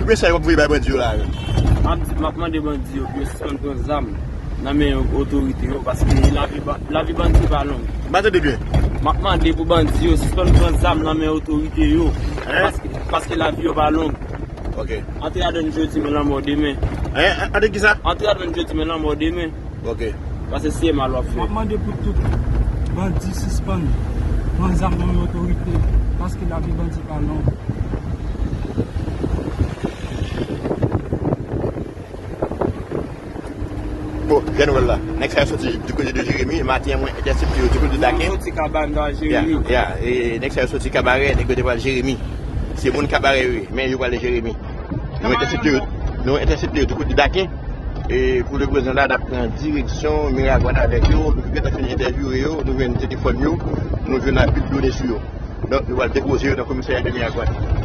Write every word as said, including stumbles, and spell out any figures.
Mesaj w ap voye bay bandi yo la menm? M ap di, m ap mande bandi yo pou yo sispann pran zam nan men otorite yo, paske lavi ba- lavi bandi pa long. M pa tande byen. M ap mande pou bandi yo sispann pran zam nan men otorite yo, paske, paske lavi yo pa long. Ok. Antre ladann jodi, men lanmò demen. Hein? Antre ki sa? Antre ladann jodi, men lanmò demen. Ok. Paske se mal w ap fè. M ap mande pou tout bandi sispann pran zam nan men otorite, paske lavi bandi pa long. Bon, jèn wè la. Nèg sa yo soti du côté de Jérémie. Maten an, mwen entèsepte yo du côté de Dakin. Yo soti Kabanè, Jérémie. Ya, e nèg sa yo soti Kabarè, nèg yo te pral Jérémie. Se moun Kabarè yo ye, men yo prale Jérémie. Nou entèsepte yo, nou entèsepte yo du côté de Dakin. E pou le prezan la, n ap pran direksyon Miragwàn avèk yo. Nou gentan fin entèvyouwe yo, nou jwenn telefòn yo, nou jwenn anpil done sou yo. Donk, nou pral depoze yo nan komisarya de Miragwàn.